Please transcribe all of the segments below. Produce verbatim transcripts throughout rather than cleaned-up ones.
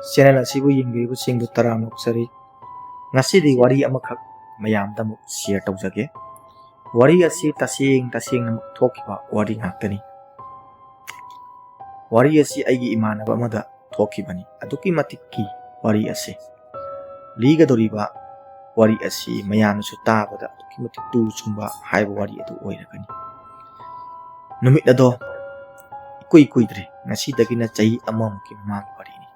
Channel ꯑꯁꯤꯕꯨ ꯌꯦꯡꯕꯤꯔꯤꯕꯁꯤꯡꯕꯨ ꯇꯔꯥꯝꯅ ꯑꯣꯛꯆꯔꯤ꯫ ꯉꯁꯤꯗꯤ ꯋꯥꯔꯤ ꯑꯃꯈꯛ ꯃꯌꯥꯝꯗ ꯑꯃꯨꯛ ꯁꯤꯌꯔ ꯇꯧꯖꯒꯦ꯫ ꯋꯥꯔꯤ ꯑꯁꯤ ꯇꯁꯦꯡ ꯇꯁꯦꯡꯅꯃꯛ ꯊꯣꯛꯈꯤꯕ ꯋꯥꯔꯤ ꯉꯥꯛꯇꯅꯤ꯫ ꯋꯥꯔꯤ ꯑꯁꯤ ꯑꯩꯒꯤ ꯏꯃꯥꯟꯅꯕ ꯑꯃꯗ ꯊꯣꯛꯈꯤꯕꯅꯤ꯫ ꯑꯗꯨꯛꯀꯤ ꯃꯇꯤꯛꯀꯤ ꯋꯥꯔꯤ ꯑꯁꯤ ꯂꯤꯒꯗꯧꯔꯤꯕ ꯋꯥꯔꯤ ꯑꯁꯤ ꯃꯌꯥꯝꯅꯁꯨ ꯇꯥꯕꯗ ꯑꯗꯨꯛꯀꯤ ꯃꯇꯤꯛ ꯇꯨ ꯆꯨꯡꯕ ꯍꯥꯏꯕ ꯋꯥꯔꯤ ꯑꯗꯨ ꯑꯣꯏꯔꯒꯅꯤ꯫ ꯅꯨꯃꯤꯠ ꯑꯗꯣ ꯏꯀꯨꯏ ꯀꯨꯏꯗ꯭ꯔꯤ, ꯉꯁꯤꯗꯒꯤꯅ ꯆꯍꯤ ꯑꯃꯃꯨꯛꯀꯤ ꯃꯃꯥꯡꯒꯤ ꯋꯥꯔꯤꯅꯤ꯫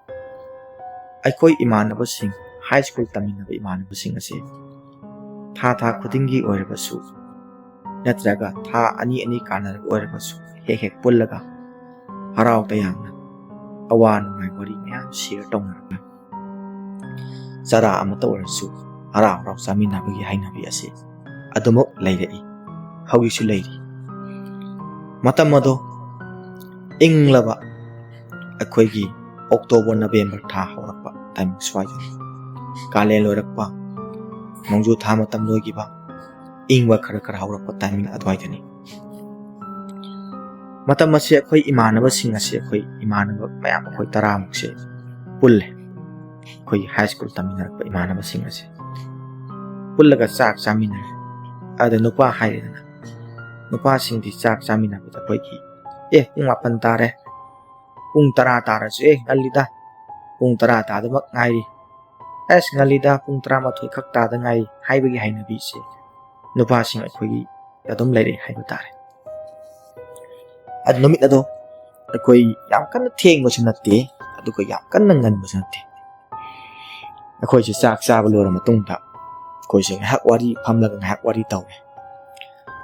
ꯑꯩꯈꯣꯏ ꯏꯃꯥꯟꯅꯕꯁꯤꯡ, ꯍꯥꯏ ꯁ꯭ꯀꯨꯜ ꯇꯝꯃꯤꯟꯅꯕ ꯏꯃꯥꯟꯅꯕꯁꯤꯡ ꯑꯁꯦ ꯊꯥ ꯊꯥ ꯈꯨꯗꯤꯡꯒꯤ ꯑꯣꯏꯔꯕꯁꯨ ꯅꯠꯇ꯭ꯔꯒ ꯊꯥ ꯑꯅꯤ ꯑꯅꯤ ꯀꯥꯟꯅꯔꯒ ꯑꯣꯏꯔꯕꯁꯨ ꯍꯦꯛ ꯍꯦꯛ ꯄꯨꯜꯂꯒ ꯍꯔꯥꯎ ꯇꯌꯥꯝꯅ ꯑꯋꯥ ꯅꯨꯡꯉꯥꯏ ꯋꯥꯔꯤ ꯃꯌꯥꯝ ꯁꯤꯌꯔ ꯇꯧꯅꯔꯒ ꯆꯔꯥ ꯑꯃꯠꯇ ꯑꯣꯏꯔꯁꯨ ꯍꯔꯥꯎ ꯍꯔꯥꯎ ꯆꯥꯃꯤꯟꯅꯕꯒꯤ ꯍꯩꯅꯕꯤ ꯑꯁꯤ ꯑꯗꯨꯃꯛ ꯂꯩꯔꯛꯏ, ꯍꯧꯖꯤꯛꯁꯨ ꯂꯩꯔꯤ꯫ ꯃꯇꯝ ꯑꯗꯣ ꯏꯪꯂꯕ ꯑꯩꯈꯣꯏꯒꯤ ꯑꯣꯛꯇꯣꯕꯔ, ꯅꯕꯦꯝꯕꯔ ꯊꯥ ꯍꯧꯔꯛꯄ ꯇꯥꯏꯃꯤꯡ ꯁ꯭ꯋꯥꯏꯗꯅꯤ꯫ ꯀꯥꯂꯦꯟ ꯂꯣꯏꯔꯛꯄ, ꯅꯣꯡꯖꯨ ꯊꯥ ꯃꯇꯝ ꯂꯣꯏꯈꯤꯕ, ꯏꯪꯕ ꯈꯔ ꯈꯔ ꯍꯧꯔꯛꯄ ꯇꯥꯏꯃꯤꯡ ꯑꯗꯨꯋꯥꯏꯗꯅꯤ꯫ ꯃꯇꯝ ꯑꯁꯤ ꯑꯩꯈꯣꯏ ꯏꯃꯥꯟꯅꯕꯁꯤꯡ ꯑꯁꯤ, ꯑꯩꯈꯣꯏ ꯏꯃꯥꯟꯅꯕ ꯃꯌꯥꯝ, ꯑꯩꯈꯣꯏ ꯇꯔꯥꯃꯨꯛꯁꯦ ꯄꯨꯜꯂꯦ꯫ ꯑꯩꯈꯣꯏꯒꯤ ꯍꯥꯏ ꯁ꯭ꯀꯨꯜ ꯇꯝꯃꯤꯟꯅꯔꯛꯄ ꯏꯃꯥꯟꯅꯕꯁꯤꯡ ꯑꯁꯦ ꯄꯨꯜꯂꯒ ꯆꯥꯛ ꯆꯥꯃꯤꯟꯅꯔꯦ꯫ ꯑꯗ ꯅꯨꯄꯥ ꯍꯥꯏꯔꯦꯗꯅ, ꯅꯨꯄꯥꯁꯤꯡꯗꯤ ꯆꯥꯛ ꯆꯥꯃꯤꯟꯅꯕꯗ ꯑꯩꯈꯣꯏꯒꯤ, "ꯑꯦ, ꯄꯨꯡ ꯃꯥꯄꯟ ꯇꯥꯔꯦ, ꯄꯨꯡ ꯇꯔꯥ ꯇꯥꯔꯁꯨ, ꯑꯦ, ꯉꯜꯂꯤꯗ, ꯄꯨꯡ ꯇꯔꯥ ꯇꯥꯗꯃꯛ ꯉꯥꯏꯔꯤ, ꯑꯁ, ꯉꯜꯂꯤꯗ, ꯄꯨꯡ ꯇꯔꯥꯃꯥꯊꯣꯏ ꯈꯛ ꯇꯥꯗ ꯉꯥꯏꯔꯤ" ꯍꯥꯏꯕꯒꯤ ꯍꯩꯅꯕꯤꯁꯦ ꯅꯨꯄꯥꯁꯤꯡ ꯑꯩꯈꯣꯏꯒꯤ ꯑꯗꯨꯝ ꯂꯩꯔꯛꯑꯦ ꯍꯥꯏꯕ ꯇꯥꯔꯦ꯫ ꯑꯗꯨ ꯅꯨꯃꯤꯠ ꯑꯗꯣ ꯑꯩꯈꯣꯏ ꯌꯥꯝ ꯀꯟꯅ ꯊꯦꯡꯕꯁꯨ ꯅꯠꯇꯦ, ꯑꯗꯨꯒ ꯌꯥꯝ ꯀꯟꯅ ꯉꯟꯕꯁꯨ ꯅꯠꯇꯦ꯫ ꯑꯩꯈꯣꯏꯁꯦ ꯆꯥꯛ ꯆꯥꯕ ꯂꯣꯏꯔ ꯃꯇꯨꯡꯗ ꯑꯩꯈꯣꯏꯁꯦ ꯉꯥꯏꯍꯥꯛ ꯋꯥꯔꯤ ꯐꯝꯂꯒ ꯉꯥꯏꯍꯥꯛ ꯋꯥꯔꯤ ꯇꯧꯋꯦ꯫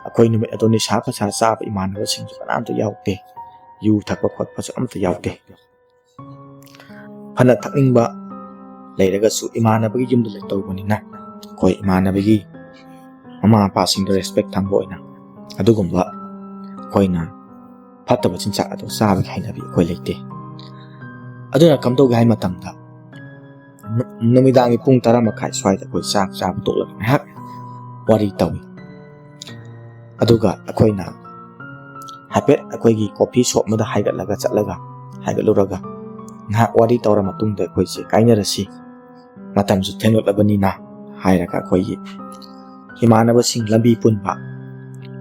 ꯑꯩꯈꯣꯏ ꯅꯨꯃꯤꯠ ꯑꯗꯣ ꯅꯤꯁꯥ ꯄꯁꯥ ꯆꯥꯕ ꯏꯃꯥꯟꯅꯕꯁꯤꯡꯁꯨ ꯀꯅꯥꯝꯇ ꯌꯥꯎꯗꯦ, ꯌꯨ ꯊꯛꯄ ꯈꯣꯠꯄꯁꯨ ꯑꯝꯇ ꯌꯥꯎꯗꯦ꯫ ꯐꯅ ꯊꯛꯅꯤꯡꯕ ꯂꯩꯔꯒꯁꯨ ꯏꯃꯥꯟꯅꯕꯒꯤ ꯌꯨꯝꯗ ꯂꯩ ꯇꯧꯕꯅꯤꯅ ꯑꯩꯈꯣꯏ ꯏꯃꯥꯟꯅꯕꯒꯤ ꯃꯃꯥ ꯃꯄꯥꯁꯤꯡꯗ ꯔꯦꯁꯄꯦꯛ ꯊꯝꯕ ꯑꯣꯏꯅ ꯑꯗꯨꯒꯨꯝꯕ ꯑꯩꯈꯣꯏꯅ ꯐꯠꯇꯕ ꯆꯤꯟꯖꯥꯛ ꯑꯗꯨ ꯆꯥꯕꯒꯤ ꯍꯩꯅꯕꯤ ꯑꯩꯈꯣꯏ ꯂꯩꯇꯦ꯫ ꯑꯗꯨꯅ ꯀꯝꯗꯧꯒꯦ ꯍꯥꯏ ꯃꯇꯝꯗ ꯅꯨ-, ꯅꯨꯃꯤꯗꯥꯡꯒꯤ ꯄꯨꯡ ꯇꯔꯥ ꯃꯈꯥꯏ ꯁ꯭ꯋꯥꯏꯗ ꯑꯩꯈꯣꯏ ꯆꯥꯛ ꯆꯥꯕ ꯇꯣꯛꯂꯒ ꯉꯥꯏꯍꯥꯛ ꯋꯥꯔꯤ ꯇꯧꯏ꯫ ꯑꯗꯨꯒ ꯑꯩꯈꯣꯏꯅ ꯍꯥꯏꯐꯦꯠ ꯑꯩꯈꯣꯏꯒꯤ ꯀꯣꯐꯤ ꯁꯣꯞ ꯑꯃꯗ ꯍꯥꯏꯒꯠꯂꯒ ꯆꯠꯂꯒ, ꯍꯥꯏꯒꯠꯂꯨꯔꯒ ꯉꯥꯏꯍꯥꯛ ꯋꯥꯔꯤ ꯇꯧꯔ ꯃꯇꯨꯡꯗ ꯑꯩꯈꯣꯏꯁꯦ ꯀꯥꯏꯅꯔꯁꯤ, ꯃꯇꯝꯁꯨ ꯊꯦꯡꯂꯛꯂꯕꯅꯤꯅ ꯍꯥꯏꯔꯒ ꯑꯩꯈꯣꯏꯒꯤ ꯏꯃꯥꯟꯅꯕꯁꯤꯡ, ꯂꯝꯕꯤ ꯄꯨꯟꯕ,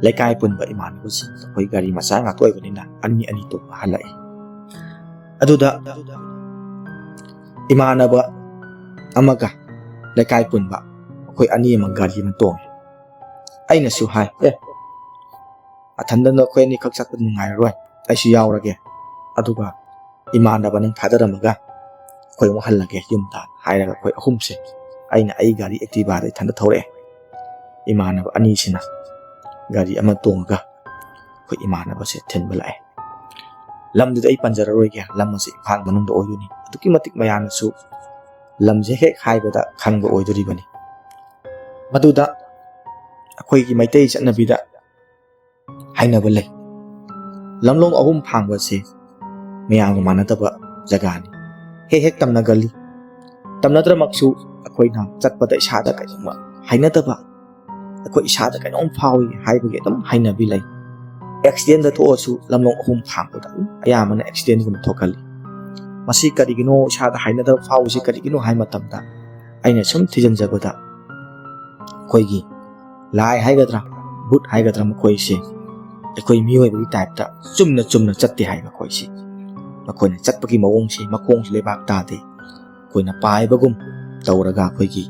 ꯂꯩꯀꯥꯏ ꯄꯨꯟꯕ ꯏꯃꯥꯟꯅꯕꯁꯤꯡ, ꯑꯩꯈꯣꯏ ꯒꯥꯔꯤ ꯃꯆꯥ ꯉꯥꯛꯇ ꯑꯣꯏꯕꯅꯤꯅ ꯑꯅꯤ ꯑꯅꯤ ꯇꯣꯡꯅ ꯍꯜꯂꯛꯏ꯫ ꯑꯗꯨꯗ ꯏꯃꯥꯟꯅꯕ ꯑꯃꯒ ꯂꯩꯀꯥꯏ ꯄꯨꯟꯕ ꯑꯩꯈꯣꯏ ꯑꯅꯤ ꯑꯃ ꯒꯥꯔꯤ ꯑꯃ ꯇꯣꯡꯉꯦ꯫ ꯑꯩꯅꯁꯨ ꯍꯥꯏ, "ꯑꯦ, ꯑꯊꯟꯗ ꯅꯈꯣꯏ ꯑꯅꯤꯈꯛ ꯆꯠꯄ ꯅꯨꯡꯉꯥꯏꯔꯔꯣꯏ, ꯑꯩꯁꯨ ꯌꯥꯎꯔꯒꯦ, ꯑꯗꯨꯒ ꯏꯃꯥꯟꯅꯕ ꯅꯪ ꯊꯥꯗꯔꯝꯃꯒ ꯑꯩꯈꯣꯏ ꯑꯃꯨꯛ ꯍꯜꯂꯒꯦ ꯌꯨꯝꯗ" ꯍꯥꯏꯔꯒ ꯑꯩꯈꯣꯏ ꯑꯍꯨꯝꯁꯦ, ꯑꯩꯅ ꯑꯩ ꯒꯥꯔꯤ Activa ꯗ ꯏꯊꯟꯗ ꯊꯧꯔꯛꯑꯦ, ꯏꯃꯥꯟꯅꯕ ꯑꯅꯤꯁꯤꯅ ꯒꯥꯔꯤ ꯑꯃ ꯇꯣꯡꯉꯒ ꯑꯩꯈꯣꯏ ꯏꯃꯥꯟꯅꯕꯁꯦ ꯊꯤꯟꯕ ꯂꯥꯛꯑꯦ꯫ ꯂꯝꯗꯨꯗꯤ ꯑꯩ ꯄꯟꯖꯔꯔꯣꯏꯒꯦ, ꯂꯝ ꯑꯁꯤ ꯏꯝꯐꯥꯜ ꯃꯅꯨꯡꯗ ꯑꯣꯏꯗꯣꯏꯅꯤ꯫ ꯑꯗꯨꯛꯀꯤ ꯃꯇꯤꯛ ꯃꯌꯥꯝꯅꯁꯨ ꯂꯝꯁꯦ ꯍꯦꯛ ꯍꯥꯏꯕꯗ ꯈꯪꯕ ꯑꯣꯏꯗꯣꯔꯤꯕꯅꯤ꯫ ꯃꯗꯨꯗ ꯑꯩꯈꯣꯏꯒꯤ ꯃꯩꯇꯩ ꯆꯠꯅꯕꯤꯗ ꯍꯥꯏꯅꯕ ꯂꯩ, ꯂꯝꯂꯣꯡ ꯑꯍꯨꯝ ꯐꯥꯡꯕꯁꯦ ꯃꯌꯥꯝꯒ ꯃꯥꯟꯅꯗꯕ ꯖꯒꯥꯅꯤ꯫ ꯍꯦꯛ ꯍꯦꯛ ꯇꯝꯅꯒꯜꯂꯤ꯫ ꯇꯝꯅꯗ꯭ꯔꯃꯛꯁꯨ ꯑꯩꯈꯣꯏꯅ ꯆꯠꯄꯗ ꯏꯁꯥꯗ ꯀꯩꯅꯣꯝꯃ ꯍꯩꯅꯗꯕ, ꯑꯩꯈꯣꯏ ꯏꯁꯥꯗ ꯀꯩꯅꯣꯝ ꯐꯥꯎꯏ ꯍꯥꯏꯕꯒꯤ ꯑꯗꯨꯝ ꯍꯩꯅꯕꯤ ꯂꯩ꯫ ꯑꯦꯛꯁꯤꯗꯦꯟꯗ ꯊꯣꯛꯑꯁꯨ ꯂꯝꯂꯣꯡ ꯑꯍꯨꯝ ꯐꯥꯡꯕꯗ ꯑꯗꯨꯝ ꯑꯌꯥꯝꯕꯅ ꯑꯦꯛꯁꯤꯗꯦꯟꯒꯨꯝꯕ ꯊꯣꯛꯀꯜꯂꯤ꯫ ꯃꯁꯤ ꯀꯔꯤꯒꯤꯅꯣ, ꯏꯁꯥꯗ ꯍꯩꯅꯗꯕ ꯐꯥꯎꯕꯁꯤ ꯀꯔꯤꯒꯤꯅꯣ ꯍꯥꯏꯕ ꯃꯇꯝꯗ, ꯑꯩꯅ ꯁꯨꯝ ꯊꯤꯖꯤꯟꯖꯕꯗ, ꯑꯩꯈꯣꯏꯒꯤ ꯂꯥꯏ ꯍꯥꯏꯒꯗ꯭ꯔꯥ, ꯚꯨꯠ ꯍꯥꯏꯒꯗ꯭ꯔꯥ, ꯃꯈꯣꯏꯁꯦ ꯑꯩꯈꯣꯏ ꯃꯤꯑꯣꯏꯕꯒꯤ ꯇꯥꯏꯞꯇ ꯆꯨꯝꯅ ꯆꯨꯝꯅ ꯆꯠꯇꯦ ꯍꯥꯏ꯫ ꯃꯈꯣꯏꯁꯦ, ꯃꯈꯣꯏꯅ ꯆꯠꯄꯒꯤ ꯃꯑꯣꯡꯁꯦ, ꯃꯈꯣꯡꯁꯦ ꯂꯩꯕꯥꯛ ꯇꯥꯗꯦ, ꯑꯩꯈꯣꯏꯅ ꯄꯥꯏꯕꯒꯨꯝ ꯇꯧꯔꯒ ꯑꯩꯈꯣꯏꯒꯤ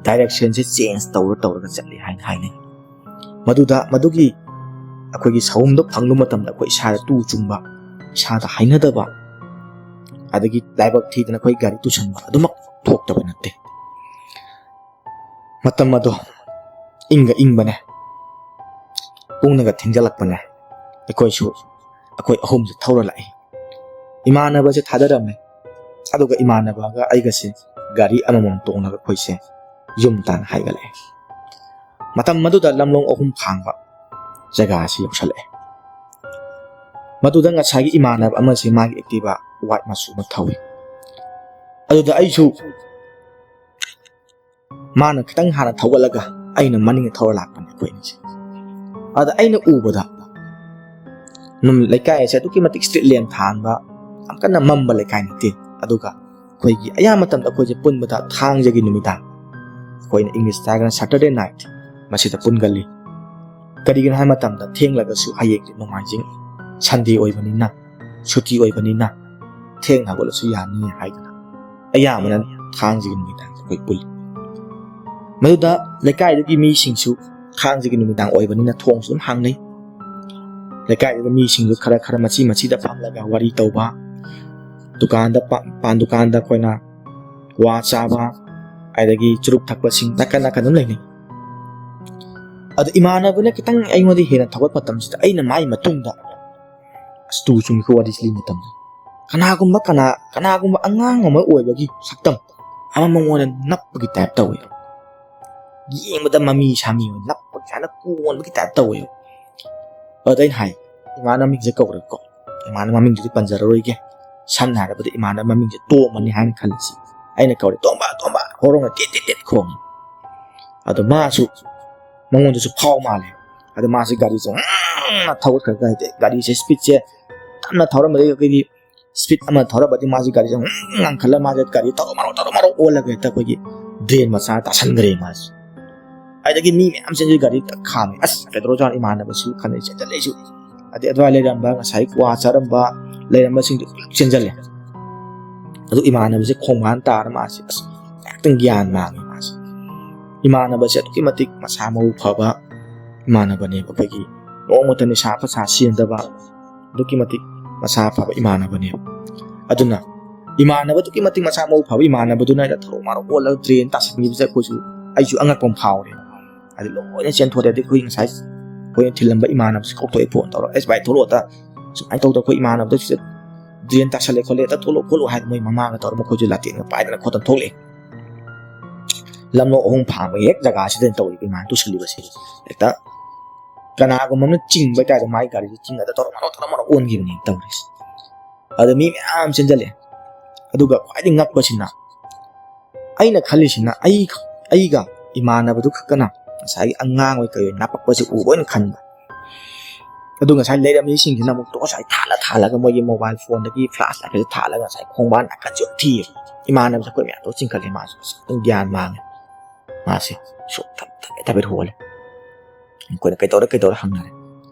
ꯗꯥꯏꯔꯦꯛꯁꯟꯁꯦ ꯆꯦꯟꯖ ꯇꯧꯔ ꯇꯧꯔꯒ ꯆꯠꯂꯤ ꯍꯥꯏꯅ ꯍꯥꯏꯅꯩ꯫ ꯃꯗꯨꯗ ꯃꯗꯨꯒꯤ ꯑꯩꯈꯣꯏꯒꯤ ꯁꯥꯍꯨꯝꯗꯣ ꯐꯪꯂꯨꯕ ꯃꯇꯝꯗ ꯑꯩꯈꯣꯏ ꯏꯁꯥꯗ ꯇꯨ ꯆꯨꯡꯕ, ꯏꯁꯥꯗ ꯍꯩꯅꯗꯕ, ꯑꯗꯒꯤ ꯂꯥꯏꯕꯛ ꯊꯤꯗꯅ ꯑꯩꯈꯣꯏ ꯒꯥꯔꯤ ꯇꯨꯁꯟꯕ ꯑꯗꯨꯃꯛ ꯊꯣꯛꯇꯕ ꯅꯠꯇꯦ꯫ ꯃꯇꯝ ꯑꯗꯣ ꯏꯪꯒ ꯏꯪꯕꯅꯦ, ꯄꯨꯡꯅꯒ ꯊꯦꯡꯖꯜꯂꯛꯄꯅꯦ꯫ ꯑꯩꯈꯣꯏꯁꯨ, ꯑꯩꯈꯣꯏ ꯑꯍꯨꯝꯁꯦ ꯊꯧꯔ ꯂꯥꯛꯏ꯫ ꯏꯃꯥꯟꯅꯕꯁꯦ ꯊꯥꯗꯔꯝꯃꯦ, ꯑꯗꯨꯒ ꯏꯃꯥꯟꯅꯕꯒ ꯑꯩꯒꯁꯦ ꯒꯥꯔꯤ ꯑꯃꯃꯝ ꯇꯣꯡꯂꯒ ꯑꯩꯈꯣꯏꯁꯦ ꯌꯨꯝ ꯇꯥꯟꯅ ꯍꯥꯏꯒꯠꯂꯛꯑꯦ꯫ ꯃꯇꯝ ꯑꯗꯨꯗ ꯂꯝꯂꯣꯡ ꯑꯍꯨꯝ ꯐꯥꯡꯕ ꯖꯒꯥ ꯑꯁꯤ ꯌꯧꯁꯜꯂꯛꯑꯦ꯫ ꯃꯗꯨꯗ ꯉꯁꯥꯏꯒꯤ ꯏꯃꯥꯟꯅꯕ ꯑꯃꯁꯦ ꯃꯥꯒꯤ Activa white ꯃꯆꯨ ꯑꯃ ꯊꯧꯏ꯫ ꯑꯗꯨꯗ ꯑꯩꯁꯨ, ꯃꯥꯅ ꯈꯤꯇꯪ ꯍꯥꯟꯅ ꯊꯧꯒꯠꯂꯒ ꯑꯩꯅ ꯃꯅꯤꯡꯗ ꯊꯧꯔ ꯂꯥꯛꯄꯅꯦ ꯑꯩꯈꯣꯏ ꯑꯅꯤꯁꯦ꯫ ꯑꯗ ꯑꯩꯅ ꯎꯕꯗ, ꯅꯨꯝ-, ꯂꯩꯀꯥꯏ ꯑꯁꯦ ꯑꯗꯨꯛꯀꯤ ꯃꯇꯤꯛ street lamp ꯊꯥꯟꯕ, ꯌꯥꯝ ꯀꯟꯅ ꯃꯝꯕ ꯂꯩꯀꯥꯏ ꯅꯠꯇꯦ꯫ ꯑꯗꯨꯒ ꯑꯩꯈꯣꯏꯒꯤ ꯑꯌꯥꯝꯕ ꯃꯇꯝꯗ ꯑꯩꯈꯣꯏꯁꯦ ꯄꯨꯟꯕꯗ ꯊꯥꯡꯖꯒꯤ ꯅꯨꯃꯤꯗꯥꯡ, ꯑꯩꯈꯣꯏꯅ ꯏꯪꯂꯤꯁꯇ ꯍꯥꯏꯔꯒꯅ Saturday night, ꯃꯁꯤꯗ ꯄꯨꯟꯒꯜꯂꯤ꯫ ꯀꯔꯤꯒꯤꯅꯣ ꯍꯥꯏꯕ ꯃꯇꯝꯗ ꯊꯦꯡꯂꯒꯁꯨ ꯍꯌꯦꯡꯗꯤ ꯅꯣꯡꯃꯥꯏꯖꯤꯡ, Sunday ꯑꯣꯏꯕꯅꯤꯅ, ꯁꯨꯇꯤ ꯑꯣꯏꯕꯅꯤꯅ ꯊꯦꯡꯅ ꯍꯧꯒꯠꯂꯁꯨ ꯌꯥꯅꯤ ꯍꯥꯏꯗꯅ ꯑꯌꯥꯝꯕꯅ ꯊꯥꯡꯖꯒꯤ ꯅꯨꯃꯤꯗꯥꯡ ꯑꯩꯈꯣꯏ ꯄꯨꯜꯂꯤ꯫ ꯃꯗꯨꯗ ꯂꯩꯀꯥꯏꯗꯨꯒꯤ ꯃꯤꯁꯤꯡꯁꯨ ꯊꯥꯡꯖꯒꯤ ꯅꯨꯃꯤꯗꯥꯡ ꯑꯣꯏꯕꯅꯤꯅ ꯊꯣꯡꯁꯨ ꯑꯗꯨꯝ ꯍꯥꯡꯅꯩ꯫ ꯂꯩꯀꯥꯏꯗꯨꯗ ꯃꯤꯁꯤꯡꯁꯨ ꯈꯔ ꯈꯔ ꯃꯆꯤ ꯃꯆꯤꯗ ꯐꯝꯂꯒ ꯋꯥꯔꯤ ꯇꯧꯕ, ꯗꯨꯀꯥꯟꯗ ꯄꯥ-, ꯄꯥꯟ ꯗꯨꯀꯥꯟꯗ ꯑꯩꯈꯣꯏꯅ ꯀ꯭ꯋꯥ ꯆꯥꯕ, ꯑꯗꯒꯤ ꯆꯨꯔꯨꯞ ꯊꯛꯄꯁꯤꯡ ꯅꯥꯀꯟ ꯅꯥꯀꯟ ꯑꯗꯨꯝ ꯂꯩꯅꯩ꯫ ꯑꯗꯣ ꯏꯃꯥꯟꯅꯕꯅ ꯈꯤꯇꯪ ꯑꯩꯉꯣꯟꯗ ꯍꯦꯟꯅ ꯊꯧꯒꯠꯄ ꯃꯇꯝꯁꯤꯗ ꯑꯩꯅ ꯃꯥꯏ ꯃꯇꯨꯡꯗ, ꯑꯁ, ꯇꯨ ꯆꯨꯝꯃꯤꯀꯣ ꯋꯥꯔꯤꯁꯤ ꯂꯤ ꯃꯇꯝꯗ, ꯀꯅꯥꯒꯨꯝꯕ ꯀꯅꯥ ꯀꯅꯥꯒꯨꯝꯕ ꯑꯉꯥꯡ ꯑꯃ ꯑꯣꯏꯕꯒꯤ ꯁꯛꯇꯝ ꯑꯃ ꯃꯉꯣꯟꯗ ꯅꯞꯄꯒꯤ ꯇꯥꯏꯞ ꯇꯧꯋꯦ꯫ ꯌꯦꯡꯕꯗ ꯃꯃꯤ ꯁꯥꯃꯤ ꯑꯣꯏꯅ ꯅꯞꯄꯒꯤ ꯁꯨꯃꯥꯏꯅ ꯀꯣꯟꯕꯒꯤ ꯇꯥꯏꯞ ꯇꯧꯋꯦꯕ꯫ ꯑꯗꯨꯗ ꯑꯩꯅ ꯍꯥꯏ, ꯏꯃꯥꯟꯅꯕ ꯃꯃꯤꯡꯁꯦ ꯀꯧꯔꯦꯀꯣ, ꯏꯃꯥꯟꯅꯕ ꯃꯃꯤꯡꯗꯨꯗꯤ ꯄꯟꯖꯔꯔꯣꯏꯒꯦ꯫ ꯁꯝꯅ ꯍꯥꯏꯔꯕꯗ ꯏꯃꯥꯟꯅꯕ ꯃꯃꯤꯡꯁꯦ ꯇꯣꯝꯕꯅꯤ ꯍꯥꯏꯅ ꯈꯜꯂꯁꯤ꯫ ꯑꯩꯅ ꯀꯧꯔꯦ, "ꯇꯣꯝꯕ, ꯇꯣꯝꯕ!" ꯍꯣꯔꯣꯡꯅ ꯇꯦꯠ ꯇꯦꯠ ꯇꯦꯠ ꯈꯣꯡꯉꯤ꯫ ꯑꯗꯣ ꯃꯥꯁꯨ ꯃꯉꯣꯟꯗꯁꯨ ꯐꯥꯎ ꯃꯥꯜꯂꯦ꯫ ꯑꯗꯣ ꯃꯥꯁꯦ ꯒꯥꯔꯤꯁꯦ ꯉꯪꯅ ꯊꯧꯒꯠꯈ꯭ꯔꯒ, ꯍꯥꯏꯗꯤ ꯒꯥꯔꯤꯁꯦ ꯁ꯭ꯄꯤꯠꯁꯦ ꯇꯞꯅ ꯊꯧꯔꯝꯕꯗꯒꯤ ꯑꯩꯈꯣꯏꯒꯤ ꯁ꯭ꯄꯤꯠ ꯑꯃ ꯊꯧꯔꯕꯗꯤ ꯃꯥꯁꯦ ꯒꯥꯔꯤꯁꯦ ꯉꯪ ꯉꯪꯈꯠꯂ ꯃꯥꯁꯦ ꯒꯥꯔꯤ ꯇꯧꯔ ꯃꯔꯣ ꯇꯧꯔ ꯃꯔꯣ ꯑꯣꯜꯂꯒ ꯍꯦꯛꯇ ꯑꯩꯈꯣꯏꯒꯤ ꯗ꯭ꯔꯦꯟ ꯃꯆꯥ ꯇꯥꯁꯟꯈ꯭ꯔꯦ ꯃꯥꯁꯦ꯫ ꯑꯗꯒꯤ ꯃꯤ ꯃꯌꯥꯝ ꯆꯦꯟꯖꯜꯂꯤ, ꯒꯥꯔꯤ ꯈꯥꯝꯃꯦ꯫ ꯑꯁ, ꯀꯩꯗꯧꯔꯖꯥꯠꯅꯣ ꯏꯃꯥꯟꯅꯕꯁꯨ ꯈꯟꯅ ꯆꯦꯟꯖꯜꯂꯛꯏꯁꯨ꯫ ꯑꯗꯩ ꯑꯗꯨꯋꯥꯏ ꯂꯩꯔꯝꯕ ꯉꯁꯥꯏ ꯀ꯭ꯋꯥ ꯆꯥꯔꯝꯕ ꯂꯩꯔꯝꯕꯁꯤꯡꯗꯨ ꯄꯨꯂꯞ ꯆꯦꯟꯖꯜꯂꯦ꯫ ꯑꯗꯨ ꯏꯃꯥꯟꯅꯕꯁꯦ ꯈꯣꯡꯕꯥꯟ ꯇꯥꯔ ꯃꯥꯁꯦ ꯑꯁ ꯉꯥꯏꯍꯥꯛꯇꯪ ꯒ꯭ꯌꯥꯟ ꯃꯥꯡꯉꯦ ꯃꯥꯁꯦ꯫ ꯏꯃꯥꯟꯅꯕꯁꯦ ꯑꯗꯨꯛꯀꯤ ꯃꯇꯤꯛ ꯃꯁꯥ ꯃꯎ ꯐꯕ ꯏꯃꯥꯟꯅꯕꯅꯦꯕ꯫ ꯑꯩꯈꯣꯏꯒꯤ ꯅꯣꯡꯃꯇ ꯅꯤꯁꯥ ꯄꯁꯥ ꯁꯤꯖꯤꯟꯅꯗꯕ ꯑꯗꯨꯛꯀꯤ ꯃꯇꯤꯛ ꯃꯁꯥ ꯐꯕ ꯏꯃꯥꯟꯅꯕꯅꯦꯕ꯫ ꯑꯗꯨꯅ ꯏꯃꯥꯟꯅꯕ ꯑꯗꯨꯛꯀꯤ ꯃꯇꯤꯛ ꯃꯁꯥ ꯃꯎ ꯐꯕ ꯏꯃꯥꯟꯅꯕꯗꯨꯅ ꯑꯩꯅ ꯊꯧ ꯃꯥꯔꯣ ꯑꯣꯜꯂꯒ ꯗ꯭ꯔꯦꯟ ꯇꯥꯁꯟꯈꯤꯕꯁꯦ ꯑꯩꯈꯣꯏꯁꯨ, ꯑꯩꯁꯨ ꯑꯉꯛꯄ ꯑꯃ ꯐꯥꯎꯔꯦ꯫ ꯑꯗꯨ ꯂꯣꯏꯅ ꯆꯦꯟꯊꯣꯔꯛꯑꯦ꯫ ꯑꯗꯩ ꯑꯩꯈꯣꯏ ꯉꯁꯥꯏ ꯑꯩꯈꯣꯏꯅ ꯊꯤꯜꯂꯝꯕ ꯏꯃꯥꯟꯅꯕꯁꯤ ꯀꯧꯊꯣꯛꯑꯦ ꯐꯣꯟ ꯇꯧꯔꯒ, "ꯑꯦꯁ ꯚꯥꯏ, ꯊꯣꯛꯂꯛꯑꯣꯗ, ꯁꯨꯃꯥꯏꯅ ꯇꯧꯗꯅ ꯑꯩꯈꯣꯏ ꯏꯃꯥꯟꯅꯕꯗ ꯁꯤꯗ ꯗ꯭ꯔꯦꯟ ꯇꯥꯁꯜꯂꯦ ꯈꯣꯠꯂꯦ, ꯍꯦꯛꯇ ꯊꯣꯛꯂꯛꯑꯣ ꯈꯣꯠꯂꯣ" ꯍꯥꯏꯗꯅ ꯃꯣꯏ ꯃꯃꯥꯒ ꯇꯧꯔꯒ ꯃꯈꯣꯏꯁꯨ ꯂꯥꯇꯦꯟꯒ ꯄꯥꯏꯗꯅ ꯈꯣꯠꯇꯅ ꯊꯣꯛꯂꯛꯑꯦ꯫ ꯂꯝꯂꯣꯡ ꯑꯍꯨꯝ ꯐꯥꯡꯕꯒꯤ ꯍꯦꯛ ꯖꯒꯥꯁꯤꯗ ꯇꯧꯔꯤꯕ ꯏꯃꯥꯅ ꯇꯨꯁꯜꯂꯤꯕꯁꯦ꯫ ꯍꯦꯛꯇ ꯀꯅꯥꯒꯨꯝꯕ ꯑꯃꯅ ꯆꯤꯡꯕ ꯇꯥꯏꯞꯇ ꯃꯥꯒꯤ ꯒꯥꯔꯤꯁꯦ ꯆꯤꯡꯉꯗ ꯇꯧꯔ ꯃꯔꯣ ꯇꯧꯔ ꯃꯔꯣ ꯑꯣꯟꯈꯤꯕꯅꯦ ꯇꯧꯔꯤꯁꯦ꯫ ꯑꯗ ꯃꯤ ꯃꯌꯥꯝ ꯆꯦꯟꯁꯤꯜꯂꯦ꯫ ꯑꯗꯨꯒ ꯈ꯭ꯋꯥꯏꯗꯒꯤ ꯉꯛꯄꯁꯤꯅ, ꯑꯩꯅ ꯈꯜꯂꯤꯁꯤꯅ ꯑꯩ, ꯑꯩꯒ ꯏꯃꯥꯟꯅꯕꯗꯨ ꯈꯛꯇꯅ ꯉꯁꯥꯏꯒꯤ ꯑꯉꯥꯡ ꯑꯣꯏ ꯀꯩ ꯑꯣꯏ ꯅꯥꯄꯛꯄꯁꯦ ꯎꯕ ꯑꯣꯏꯅ ꯈꯟꯕ꯫ ꯑꯗꯨ ꯉꯁꯥꯏ ꯂꯩꯔꯝꯃꯤꯁꯤꯡꯁꯤꯅ ꯑꯃꯨꯛ ꯇꯣꯔꯆ ꯂꯥꯏꯠ ꯊꯥꯜꯂ ꯊꯥꯜꯂꯒ, ꯃꯣꯏꯒꯤ ꯃꯣꯕꯥꯏꯜ ꯐꯣꯟꯗꯒꯤ ꯐ꯭ꯂꯥꯁ ꯂꯥꯏꯠꯀꯁꯦ ꯊꯥꯜꯂꯒ ꯉꯁꯥꯏ ꯈꯣꯡꯕꯥꯟ ꯅꯥꯀꯟꯁꯦ ꯑꯗꯨꯝ ꯊꯤꯌꯦ꯫ ꯏꯃꯥꯟꯅꯕꯁꯦ ꯑꯩꯈꯣꯏ ꯃꯌꯥꯝꯗꯣ ꯆꯤꯡꯈꯠꯂꯦ, ꯃꯥꯁꯨ ꯑꯁ ꯑꯗꯨꯝ ꯒ꯭ꯌꯥꯟ ꯃꯥꯡꯉꯦ꯫ ꯃꯥꯁꯦ ꯁꯨꯝ ꯊꯝ ꯊꯝꯃꯦ ꯊꯝꯃꯦ ꯍꯣꯜꯂꯦ꯫ ꯑꯩꯈꯣꯏꯅ "ꯀꯩꯗꯧꯔꯦ, ꯀꯩꯗꯧꯔꯦ?" ꯍꯪꯅꯔꯦ꯫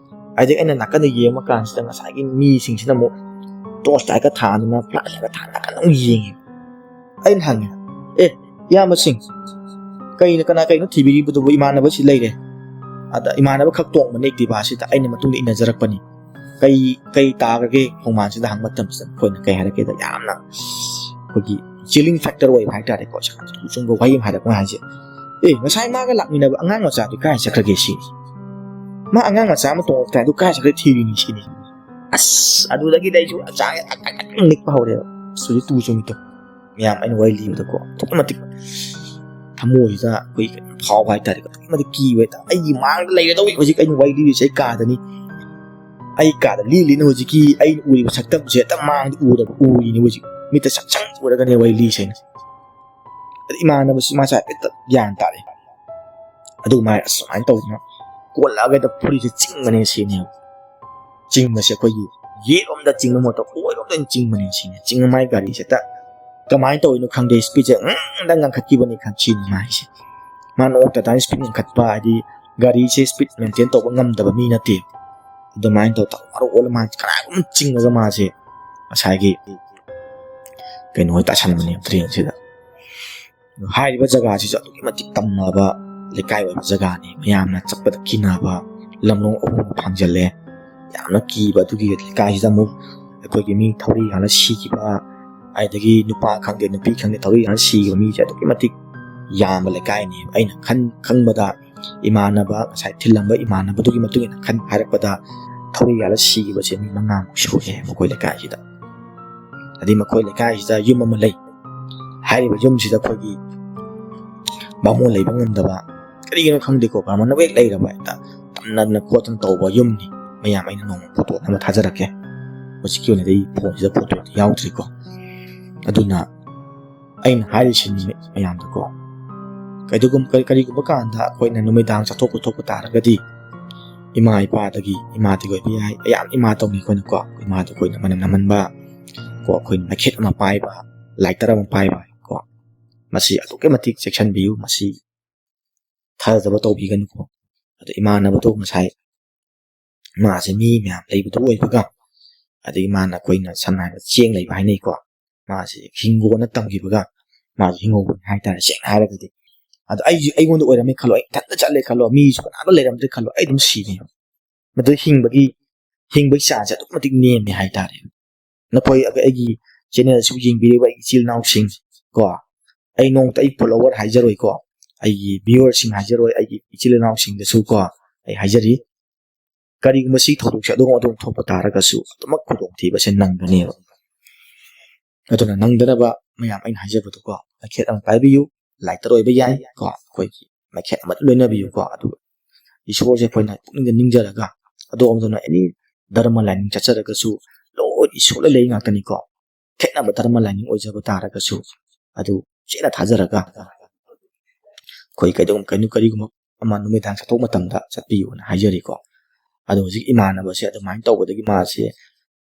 ꯑꯗꯩ ꯑꯩꯅ ꯅꯥꯀꯟꯗ ꯌꯦꯡꯕ ꯀꯥꯟꯁꯤꯗ ꯉꯁꯥꯏꯒꯤ ꯃꯤꯁꯤꯡꯁꯤꯅ ꯑꯃꯨꯛ ꯇꯣꯔꯆ ꯂꯥꯏꯠꯀ ꯊꯥꯟꯗꯅ, ꯐ꯭ꯂꯥꯁ ꯂꯥꯏꯠꯀ ꯊꯥꯟꯗꯅ ꯅꯥꯀꯟꯗ ꯑꯃꯨꯛ ꯌꯦꯡꯉꯦ꯫ ꯑꯩꯅ ꯍꯪꯉꯦ, "ꯑꯦ, ꯏꯌꯥꯝꯕꯁꯤꯡ, ꯀꯩꯅꯣ, ꯀꯅꯥ ꯀꯩꯅꯣ ꯊꯤꯕꯤꯔꯤꯕꯗꯨꯕꯨ? ꯏꯃꯥꯟꯅꯕꯁꯤ ꯂꯩꯔꯦ, ꯑꯗ ꯏꯃꯥꯟꯅꯕ ꯈꯛ ꯇꯣꯡꯕꯅꯦ Activa ꯁꯤꯗ, ꯑꯩꯅ ꯃꯇꯨꯡꯗ ꯏꯟꯅꯖꯔꯛꯄꯅꯤ꯫ ꯀꯩ, ꯀꯩ ꯇꯥꯈ꯭ꯔꯒꯦ ꯈꯣꯡꯕꯥꯟꯁꯤꯗ?" ꯍꯪꯕ ꯃꯇꯝꯁꯤꯗ ꯃꯈꯣꯏꯅ ꯀꯩ ꯍꯥꯏꯔꯛꯀꯦꯗ, ꯌꯥꯝꯅ ꯑꯩꯈꯣꯏꯒꯤ chilling factor ꯑꯣꯏꯕ ꯍꯥꯏꯇꯥꯔꯦꯀꯣ, ꯁꯥꯊꯤꯕ ꯆꯨꯝꯕ ꯋꯥꯍꯩ ꯑꯃ ꯍꯥꯏꯔꯛꯄ ꯍꯥꯏꯁꯦ, "ꯑꯦ, ꯉꯁꯥꯏ ꯃꯥꯒ ꯂꯥꯛꯃꯤꯟꯅꯕ ꯑꯉꯥꯡ ꯃꯆꯥꯗꯨ ꯀꯥꯏ ꯆꯠꯈ꯭ꯔꯒꯦ?" ꯁꯤꯅꯤ꯫ "ꯃꯥ ꯑꯉꯥꯡ ꯃꯆꯥ ꯑꯃ ꯇꯣꯡꯉꯛꯇꯥꯏ, ꯑꯗꯨ ꯀꯥꯏ ꯆꯠꯈ꯭ꯔꯦ ꯊꯤꯔꯤꯅꯤ?" ꯁꯤꯅꯤ꯫ ꯑꯁ, ꯑꯗꯨꯗꯒꯤꯗꯤ ꯑꯩꯁꯨ ꯍꯛꯆꯥꯡꯁꯦ ꯊꯛ ꯊꯛ ꯊꯛ ꯅꯤꯛꯄ ꯍꯧꯔꯦꯕ꯫ ꯑꯁ, ꯍꯧꯖꯤꯛ ꯇꯨ ꯆꯨꯝꯃꯤꯗꯣ꯫ ꯃꯌꯥꯝ ꯑꯩꯅ ꯋꯥꯔꯤ ꯂꯤꯕꯗꯀꯣ, ꯑꯗꯨꯛꯀꯤ ꯃꯇꯤꯛ ꯊꯃꯣꯏꯁꯤꯗ ꯑꯩꯈꯣꯏ ꯀꯩꯅꯣꯝ ꯐꯥꯎꯕ ꯍꯥꯏꯇꯥꯔꯦꯀꯣ, ꯑꯗꯨꯛꯀꯤ ꯃꯇꯤꯛ ꯀꯤꯕ ꯍꯥꯏꯇꯥꯔꯦ꯫ ꯑꯩꯒꯤ ꯃꯥꯡꯗ ꯂꯩꯔꯗꯧꯔꯤ ꯍꯧꯖꯤꯛ ꯑꯩꯅ ꯋꯥꯔꯤ ꯂꯤꯔꯤꯁꯦ, ꯑꯩ ꯀꯥꯗꯅꯤ꯫ ꯑꯩ ꯀꯥꯗ ꯂꯤ ꯂꯤꯅ ꯍꯧꯖꯤꯛꯀꯤ ꯑꯩꯅ ꯎꯔꯤꯕ ꯁꯛꯇꯝꯁꯦ ꯍꯦꯛꯇ ꯃꯥꯡꯗ ꯎꯔꯕ, ꯎꯔꯤꯅꯦ ꯍꯧꯖꯤꯛ꯫ ꯃꯤꯠꯇ ꯁꯛ ꯁꯪ ꯎꯔꯒꯅꯦ ꯋꯥꯔꯤ ꯂꯤꯁꯦ ꯑꯩꯅ꯫ ꯑꯗ ꯏꯃꯥꯟꯅꯕꯁꯤ ꯃꯥꯁꯦ ꯍꯥꯏꯐꯦꯠꯇ ꯒ꯭ꯌꯥꯟ ꯇꯥꯔꯦ꯫ ꯑꯗꯨ ꯃꯥꯏ ꯑꯁꯨꯃꯥꯏꯅ ꯇꯧꯗꯅ ꯀꯣꯜꯂꯛꯑꯒ ꯍꯦꯛꯇ ꯐꯨꯔꯤꯁꯦ ꯆꯤꯡꯕꯅꯦ ꯁꯤꯅꯦꯕ꯫ ꯆꯤꯡꯕꯁꯦ ꯑꯩꯈꯣꯏꯒꯤ ꯌꯦꯠꯂꯣꯝꯗ ꯆꯤꯡꯕ ꯃꯍꯨꯠꯇ ꯑꯣꯏꯔꯣꯝꯗ ꯑꯣꯏꯅ ꯆꯤꯡꯕꯅꯦ ꯁꯤꯅꯦ꯫ ꯆꯤꯡꯕ ꯃꯥꯏ ꯒꯥꯔꯤꯁꯦ ꯍꯦꯛꯇ ꯀꯃꯥꯏꯅ ꯇꯧꯔꯤꯅꯣ ꯈꯪꯗꯦ, ꯁ꯭ꯄꯤꯠꯁꯦ ꯎꯝꯗ ꯉꯟꯈꯠꯈꯤꯕꯅꯦ ꯈꯟ ꯁꯤꯅꯤ ꯃꯥꯏꯁꯦ꯫ ꯃꯥ ꯅꯣꯡꯃꯇ ꯑꯗꯨꯃꯥꯏꯅ ꯁ꯭ꯄꯤꯠ ꯉꯟꯈꯠꯄ ꯍꯥꯏꯗꯤ ꯒꯥꯔꯤꯁꯦ ꯁ꯭ꯄꯤꯠ ꯃꯦꯟꯇꯦꯟ ꯇꯧꯕ ꯉꯝꯗꯕ ꯃꯤ ꯅꯠꯇꯦ꯫ ꯑꯗꯨꯃꯥꯏꯅ ꯇꯧ ꯇꯧ ꯃꯔꯨ ꯑꯣꯜꯂ ꯃꯥꯁꯦ ꯀꯅꯥꯒꯨꯝꯕ ꯆꯤꯡꯉꯒ ꯃꯥꯁꯦ ꯉꯁꯥꯏꯒꯤ ꯀꯩꯅꯣ ꯇꯥꯁꯟꯕꯅꯦ ꯇ꯭ꯔꯦꯟꯁꯤꯗ꯫ ꯍꯥꯏꯔꯤꯕ ꯖꯒꯥꯁꯤꯁꯨ ꯑꯗꯨꯛꯀꯤ ꯃꯇꯤꯛ ꯇꯝꯅꯕ ꯂꯩꯀꯥꯏ ꯑꯣꯏꯕ ꯖꯒꯥꯅꯤ꯫ ꯃꯌꯥꯝꯅ ꯆꯠꯄꯗ ꯀꯤꯅꯕ ꯂꯝꯂꯣꯡ ꯑꯍꯣꯡꯕ ꯐꯥꯡꯖꯜꯂꯦ꯫ ꯌꯥꯝꯅ ꯀꯤꯕ ꯑꯗꯨꯒꯤ ꯂꯩꯀꯥꯏꯁꯤꯗ ꯑꯃꯨꯛ ꯑꯩꯈꯣꯏꯒꯤ ꯃꯤ ꯊꯧꯔꯤ ꯌꯥꯜꯂ ꯁꯤꯈꯤꯕ, ꯑꯗꯒꯤ ꯅꯨꯄꯥ ꯈꯪꯗꯦ ꯅꯨꯄꯤ ꯈꯪꯗꯦ ꯊꯧꯔꯤ ꯌꯥꯜꯂ ꯁꯤꯈꯤꯕ ꯃꯤꯁꯦ ꯑꯗꯨꯛꯀꯤ ꯃꯇꯤꯛ ꯌꯥꯝꯕ ꯂꯩꯀꯥꯏꯅꯦꯕ꯫ ꯑꯩꯅ ꯈꯟ ꯈꯪꯕꯗ ꯏꯃꯥꯟꯅꯕ, ꯉꯁꯥꯏ ꯊꯤꯜꯂꯝꯕ ꯏꯃꯥꯟꯅꯕꯗꯨꯒꯤ ꯃꯇꯨꯡ ꯏꯟꯅ ꯈꯟ ꯍꯥꯏꯔꯛꯄꯗ ꯊꯧꯔꯤ ꯌꯥꯜꯂ ꯁꯤꯈꯤꯕꯁꯦ ꯃꯤ ꯃꯉꯥꯃꯨꯛ ꯁꯨꯔꯦ ꯃꯈꯣꯏ ꯂꯩꯀꯥꯏꯁꯤꯗ꯫ ꯑꯗꯩ ꯃꯈꯣꯏ ꯂꯩꯀꯥꯏꯁꯤꯗ ꯌꯨꯝ ꯑꯃ ꯂꯩ꯫ ꯍꯥꯏꯔꯤꯕ ꯌꯨꯝꯁꯤꯗ ꯑꯩꯈꯣꯏꯒꯤ ꯕꯥꯃꯣꯟ ꯂꯩꯕ ꯉꯝꯗꯕ, ꯀꯔꯤꯒꯤꯅꯣ ꯈꯪꯗꯦꯀꯣ, ꯕꯥꯃꯣꯟꯅ ꯍꯦꯛ ꯂꯩꯔꯕ ꯍꯦꯛꯇ ꯇꯝꯅꯗꯅ ꯈꯣꯠꯇꯅ ꯇꯧꯕ ꯌꯨꯝꯅꯤ꯫ ꯃꯌꯥꯝ ꯑꯩꯅ ꯅꯣꯡꯃ ꯐꯣꯇꯣ ꯑꯃ ꯊꯥꯖꯔꯛꯀꯦ꯫ ꯍꯧꯖꯤꯛꯀꯤ ꯑꯣꯏꯅꯗꯤ ꯑꯩ ꯐꯣꯟꯁꯤꯗ ꯐꯣꯇꯣꯗꯤ ꯌꯥꯎꯗ꯭ꯔꯤꯀꯣ꯫ ꯑꯗꯨꯅ ꯑꯩꯅ ꯍꯥꯏꯔꯤꯁꯤꯅꯤ ꯃꯌꯥꯝꯗꯀꯣ, ꯀꯩꯗꯨꯒꯨꯝ-, ꯀꯔꯤ-, ꯀꯔꯤꯒꯨꯝꯕ ꯀꯥꯟꯗ ꯑꯩꯈꯣꯏꯅ ꯅꯨꯃꯤꯗꯥꯡ ꯆꯠꯊꯣꯛ ꯈꯣꯠꯊꯣꯛꯄ ꯇꯥꯔꯒꯗꯤ ꯏꯃꯥ ꯏꯄꯥꯗꯒꯤ, ꯏꯃꯥꯗꯒꯤ ꯑꯣꯏꯕ ꯌꯥꯏ, ꯑꯌꯥꯝꯕ ꯏꯃꯥ ꯇꯧꯅꯤ ꯑꯩꯈꯣꯏꯅ ꯀꯣ, ꯏꯃꯥꯗ ꯑꯩꯈꯣꯏꯅ ꯃꯅꯝ ꯅꯝꯍꯟꯕ ꯀꯣ, ꯑꯩꯈꯣꯏꯅ ꯃꯩꯈꯦꯠ ꯑꯃ ꯄꯥꯏꯕ, ꯂꯥꯏꯇꯔ ꯑꯃ ꯄꯥꯏꯕ ꯀꯣ, ꯃꯁꯤ ꯑꯗꯨꯛꯀꯤ ꯃꯇꯤꯛ ꯆꯦꯛꯁꯤꯟꯕꯤꯌꯨ꯫ ꯃꯁꯤ ꯊꯥꯖꯗꯕ ꯇꯧꯕꯤꯒꯅꯨꯀꯣ꯫ ꯑꯗꯣ ꯏꯃꯥꯟꯅꯕꯗꯣ ꯉꯁꯥꯏ ꯃꯥꯁꯦ ꯃꯤ ꯃꯌꯥꯝ ꯂꯩꯕꯗꯨ ꯑꯣꯏꯕꯒ, ꯑꯗꯒꯤ ꯃꯥꯅ ꯑꯩꯈꯣꯏꯅ ꯁꯝꯅ ꯍꯥꯏꯔꯕꯗ ꯆꯦꯡ ꯂꯩꯕ ꯍꯥꯏꯅꯩꯀꯣ, ꯃꯥꯁꯦ ꯍꯤꯡꯒꯣꯟꯅ ꯇꯝꯈꯤꯕꯒ ꯃꯥꯁꯦ ꯍꯤꯡꯍꯧꯕꯅꯤ ꯍꯥꯏꯇꯥꯔꯦ꯫ ꯁꯦꯡꯅ ꯍꯥꯏꯔꯒꯗꯤ ꯑꯗꯣ ꯑꯩꯁꯨ, ꯑꯩꯉꯣꯟꯗ ꯑꯣꯏꯔꯝꯃꯦ ꯈꯜꯂꯣ, ꯑꯩ ꯏꯊꯟꯇ ꯆꯠꯂꯦ ꯈꯜꯂꯣ, ꯃꯤꯁꯨ ꯀꯅꯥꯝꯇ ꯂꯩꯔꯝꯗ꯭ꯔꯦ ꯈꯜꯂꯣ, ꯑꯩ ꯑꯗꯨꯝ ꯁꯤꯅꯦꯕ꯫ ꯃꯗꯨ ꯍꯤꯡꯕꯒꯤ ꯍꯤꯡꯕꯒꯤ ꯆꯥꯡꯁꯦ ꯑꯗꯨꯛꯀꯤ ꯃꯇꯤꯛ ꯅꯦꯝꯃꯦ ꯍꯥꯏꯇꯥꯔꯦ꯫ ꯅꯈꯣꯏ ꯑꯩꯒꯤ ꯆꯦꯅꯦꯜ ꯑꯁꯤꯕꯨ ꯌꯦꯡꯕꯤꯔꯤꯕ ꯑꯩꯒꯤ ꯏꯆꯤꯜ ꯏꯅꯥꯎꯁꯤꯡ ꯀꯣ, ꯑꯩ ꯅꯣꯡꯃꯇ ꯑꯩ ꯐꯣꯂꯣꯋꯔ ꯍꯥꯏꯖꯔꯣꯏꯀꯣ, ꯑꯩꯒꯤ ꯚꯤꯌꯨꯋꯔꯁꯤꯡ ꯍꯥꯏꯖꯔꯣꯏ, ꯑꯩꯒꯤ ꯏꯆꯤꯜ ꯏꯅꯥꯎꯁꯤꯡꯗꯁꯨ ꯀꯣ ꯑꯩ ꯍꯥꯏꯖꯔꯤ, ꯀꯔꯤꯒꯨꯝꯕ ꯁꯤ ꯊꯧꯗꯣꯛꯁꯦ ꯑꯗꯣꯝ ꯑꯗꯣꯝ ꯊꯣꯛꯄ ꯇꯥꯔꯒꯁꯨ ꯑꯗꯨꯃꯛ ꯈꯨꯗꯣꯡꯊꯤꯕꯁꯦ ꯅꯪꯒꯅꯦꯕ꯫ ꯑꯗꯨꯅ ꯅꯪꯗꯅꯕ ꯃꯌꯥꯝ ꯑꯩꯅ ꯍꯥꯏꯖꯕꯗꯣꯀꯣ, ꯃꯩꯈꯦꯠ ꯑꯃ ꯄꯥꯏꯕꯤꯌꯨ, ꯂꯥꯏꯇꯔ ꯑꯣꯏꯕ ꯌꯥꯏ ꯀꯣ, ꯑꯩꯈꯣꯏꯒꯤ ꯃꯩꯈꯦꯠ ꯑꯃ ꯂꯣꯏꯅꯕꯤꯌꯨꯀꯣ꯫ ꯑꯗꯨꯒ ꯏꯁꯣꯔꯁꯦ ꯑꯩꯈꯣꯏꯅ ꯄꯨꯛꯅꯤꯡꯗ ꯅꯤꯡꯖꯔꯒ, ꯑꯗꯣꯝꯗꯅ ꯑꯦꯅꯤ ꯙꯔꯃ ꯂꯥꯏꯅꯤꯡ ꯆꯠꯆꯔꯒꯁꯨ ꯂꯣꯏ ꯏꯁꯣꯔ ꯂꯩ ꯉꯥꯛꯇꯅꯤꯀꯣ꯫ ꯈꯦꯠꯅꯕ ꯙꯔꯃ ꯂꯥꯏꯅꯤꯡ ꯑꯣꯏꯖꯕ ꯇꯥꯔꯒꯁꯨ ꯑꯗꯨ ꯆꯦꯠꯅ ꯊꯥꯖꯔꯒ ꯑꯩꯈꯣꯏ ꯀꯩꯗꯧ-, ꯀꯩꯅꯣ, ꯀꯔꯤꯒꯨꯝꯕ ꯑꯃ ꯅꯨꯃꯤꯗꯥꯡ ꯆꯠꯊꯣꯛ ꯃꯇꯝꯗ ꯆꯠꯄꯤꯌꯨꯅ ꯍꯥꯏꯖꯔꯤꯀꯣ꯫ ꯑꯗꯣ ꯍꯧꯖꯤꯛ ꯏꯃꯥꯟꯅꯕꯁꯦ ꯑꯗꯨꯃꯥꯏꯅ ꯇꯧꯕꯗꯒꯤ ꯃꯥꯁꯦ,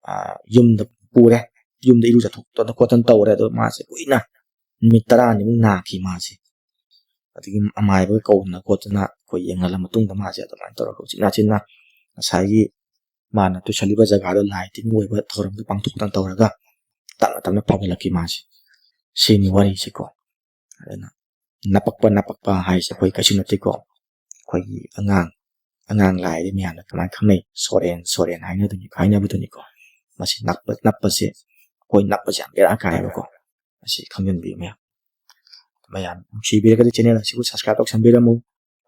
ꯑꯥ, ꯌꯨꯝꯗ ꯄꯨꯔꯦ, ꯌꯨꯝꯗ ꯏꯔꯨ ꯆꯠꯊꯣꯛꯇꯅ ꯈꯣꯠꯇꯅ ꯇꯧꯔꯦ꯫ ꯑꯗꯣ ꯃꯥꯁꯦ ꯀꯨꯏꯅ ꯅꯨꯃꯤꯠ ꯇꯔꯥꯅꯤꯃꯨꯛ ꯅꯥꯈꯤ ꯃꯥꯁꯦ꯫ ꯑꯗꯒꯤ ꯑꯃꯥꯏꯕꯒ ꯀꯧꯗꯅ ꯈꯣꯠꯇꯅ ꯑꯩꯈꯣꯏ ꯌꯦꯡꯍꯜꯂ ꯃꯇꯨꯡꯗ ꯃꯥꯁꯦ ꯑꯗꯨꯃꯥꯏꯅ ꯇꯧꯔꯒ ꯎꯆꯤꯟ ꯅꯥꯆꯤꯟꯅ ꯉꯁꯥꯏꯒꯤ ꯃꯥꯅ ꯇꯨꯁꯜꯂꯤꯕ ꯖꯒꯥꯗꯣ ꯂꯥꯏ ꯇꯤꯟꯒꯤ ꯑꯣꯏꯕ ꯊꯧꯔꯝꯗꯣ ꯄꯥꯡꯊꯣꯛꯇꯅ ꯇꯧꯔꯒ ꯇꯞꯅ ꯇꯞꯅ ꯐꯒꯠꯂꯛꯈꯤ ꯃꯥꯁꯦ꯫ ꯁꯤꯅꯤ ꯋꯥꯔꯤꯁꯤꯀꯣ꯫ ꯑꯗꯨꯅ ꯅꯄꯛꯄ, ꯅꯄꯛꯄ ꯍꯥꯏꯁꯦ ꯑꯩꯈꯣꯏ ꯀꯩꯁꯨ ꯅꯠꯇꯦꯀꯣ꯫ ꯑꯩꯈꯣꯏꯒꯤ ꯑꯉꯥꯡ, ꯑꯉꯥꯡ ꯂꯥꯏꯗꯤ ꯃꯌꯥꯝꯅ ꯀꯃꯥꯏꯅ ꯈꯪꯅꯩ? ꯁꯣꯔꯦꯟ, ꯁꯣꯔꯦꯟ ꯍꯥꯏꯅꯗꯨꯅꯤ, ꯍꯥꯏꯅꯕꯗꯨꯅꯤꯀꯣ꯫ ꯃꯁꯤ ꯅꯞꯄ, ꯅꯞꯄꯁꯦ, ꯑꯩꯈꯣꯏ ꯅꯞꯄꯁꯦ ꯌꯥꯝ ꯕꯦꯔꯥ ꯀꯥꯏꯌꯦꯕꯀꯣ꯫ ꯃꯁꯤ ꯈꯪꯖꯤꯟꯕꯤꯌꯨ ꯃꯌꯥꯝ꯫ ꯃꯌꯥꯝ ꯅꯨꯡꯁꯤꯕꯤꯔꯒꯗꯤ ꯆꯦꯅꯦꯜ ꯑꯁꯤꯕꯨ ꯁꯕꯁꯀ꯭ꯔꯥꯏꯕ ꯇꯧꯁꯟꯕꯤꯔꯝꯃꯨ꯫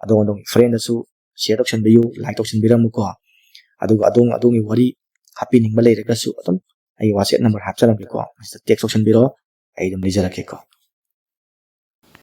ꯑꯗꯣꯝ ꯑꯗꯣꯝꯒꯤ ꯐ꯭ꯔꯦꯟꯗꯁꯨ ꯁꯤꯌꯔ ꯇꯧꯁꯟꯕꯤꯌꯨ, ꯂꯥꯏꯛ ꯇꯧꯁꯟꯕꯤꯔꯝꯃꯨꯀꯣ꯫ ꯑꯗꯨꯒ ꯑꯗꯣꯝ ꯑꯗꯣꯝꯒꯤ ꯋꯥꯔꯤ ꯍꯥꯞꯄꯤꯅꯤꯡꯕ ꯂꯩꯔꯒꯁꯨ ꯑꯗꯨꯝ ꯑꯩꯒꯤ ꯋꯥꯆꯦꯞ ꯅꯝꯕꯔ ꯍꯥꯞꯆꯔꯝꯒꯦꯀꯣ꯫ ꯃꯁꯤꯗ ꯇꯦꯛꯁ ꯇꯧꯁꯟꯕꯤꯔꯛꯑꯣ, ꯑꯩ ꯑꯗꯨꯝ ꯂꯤꯖꯔꯛꯀꯦꯀꯣ꯫